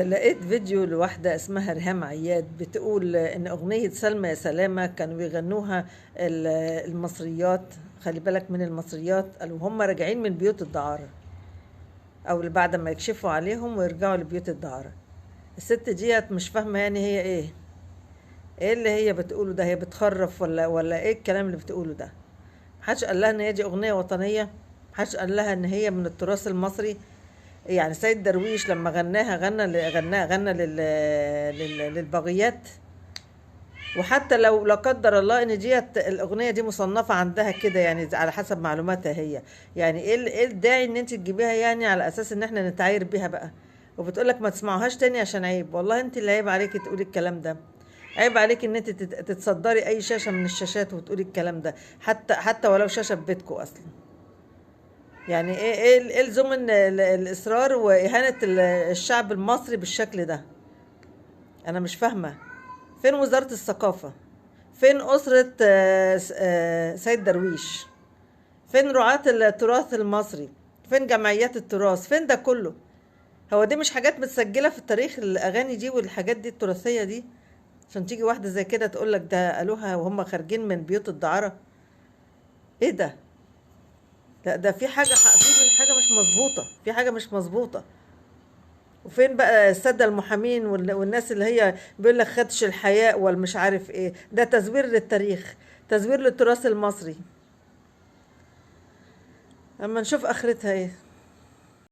لقيت فيديو لواحدة اسمها ريهام عياد بتقول إن أغنية سلمى يا سلامة كانوا بيغنوها المصريات، خلي بالك من المصريات، قالوا هم راجعين من بيوت الدعارة أو اللي بعد ما يكشفوا عليهم ويرجعوا لبيوت الدعارة. الست ديت مش فاهمة يعني هي إيه اللي هي بتقوله ده، هي بتخرف ولا إيه الكلام اللي بتقوله ده؟ محدش قال لها إن هي دي أغنية وطنية، محدش قال لها إن هي من التراث المصري. يعني سيد درويش لما غناها غنى للبغيات. وحتى لو لا قدر الله ان ديت الاغنية دي مصنفه عندها كده، يعني على حسب معلوماتها هي، يعني ايه الداعي ان انت تجيبيها يعني على اساس ان احنا نتعاير بيها بقى؟ وبتقولك ما تسمعوهاش تاني عشان عيب. والله انت اللي عيب عليكي تقولي الكلام ده، عيب عليكي ان انت تتصدري اي شاشة من الشاشات وتقولي الكلام ده، حتى ولو شاشة في بيتكم اصلا. يعني ايه لزوم الاصرار واهانه الشعب المصري بالشكل ده؟ انا مش فاهمه. فين وزارة الثقافة؟ فين اسره سيد درويش؟ فين رعاة التراث المصري؟ فين جمعيات التراث؟ فين ده كله؟ هو دي مش حاجات متسجله في التاريخ، الاغاني دي والحاجات دي التراثية دي، عشان تيجي واحدة زي كده تقولك ده قالوها وهم خارجين من بيوت الدعاره؟ ايه ده؟ لا ده في حاجة، في حاجة مش مظبوطة، في حاجة مش مظبوطة. وفين بقى السادة المحامين والناس اللي هي بيقول لك خدش الحياء والمش عارف ايه؟ ده تزوير للتاريخ، تزوير للتراث المصري. اما نشوف اخرتها ايه.